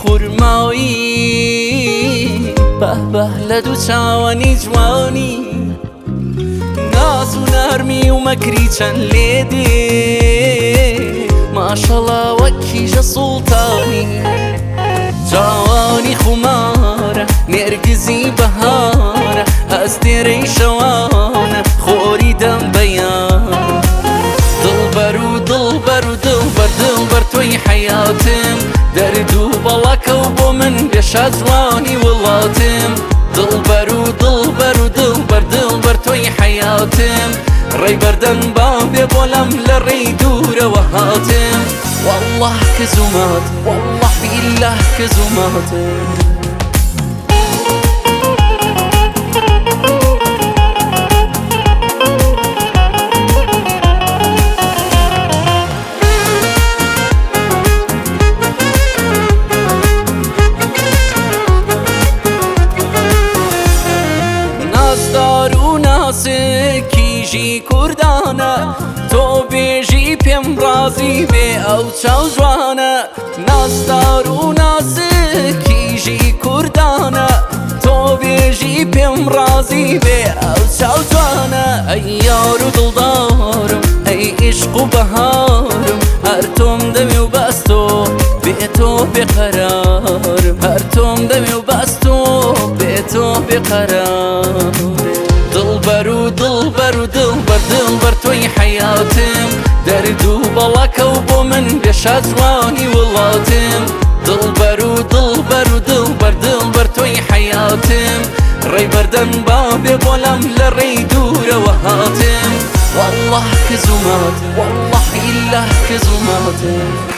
خورمایی، بەه بەه لە دوو چاوانی جوانی، ناز و نەرمی و مەکری چەند لێ دێ، ماشەڵا وەک کیژە سوڵتانی. چاوانی خومارە، نێرگزی بەهارە، ئەستێرەی شەوانە، خۆری دەم بەیان. دڵبەر و دڵبەر و دڵبەر دڵبەر تۆی حەیاتم، دەرد و بەڵاکە و بۆ من بێشا جوانی وڵاتم. دڵبەر و دڵبەر و دڵبەر دڵبەر تۆی حەیاتم، ڕێی بەردەم با بێ بۆ لەم لە ڕێی دوورەوە هاتم. والله کزومات، والله بالله کزومات. نازدار و ناسک کیژی کوردانە، تۆ بێژی پێم ڕازی بێ ئەو چاو جوانە. نازدار و ناسک کیژی کوردانە، تۆ بێژی پێم ڕازی بێ ئەو چاو جوانە. ئەی یار و دڵدارم، ئەی عیشق و بەهارم، هەر تۆم دەوێ و بەس تۆ، بێ تۆ بێقەرارم. هەر تۆم دەوێ و بەس تۆ، بێ تۆ بێقەرارم. دڵبەر و دڵبەر و دڵبەر دڵبەر تۆی حەیاتم، دەرد و بەڵاکە و بۆ من بێشا جوانی وڵاتم. دڵبەر و دڵبەر و دڵبەر دڵبەر تۆی حەیاتم، ڕێی بەردەم با بێ بۆ لەم لە ڕێی دوورەوە هاتم. والله کزومات، والله بالله کزوماتم.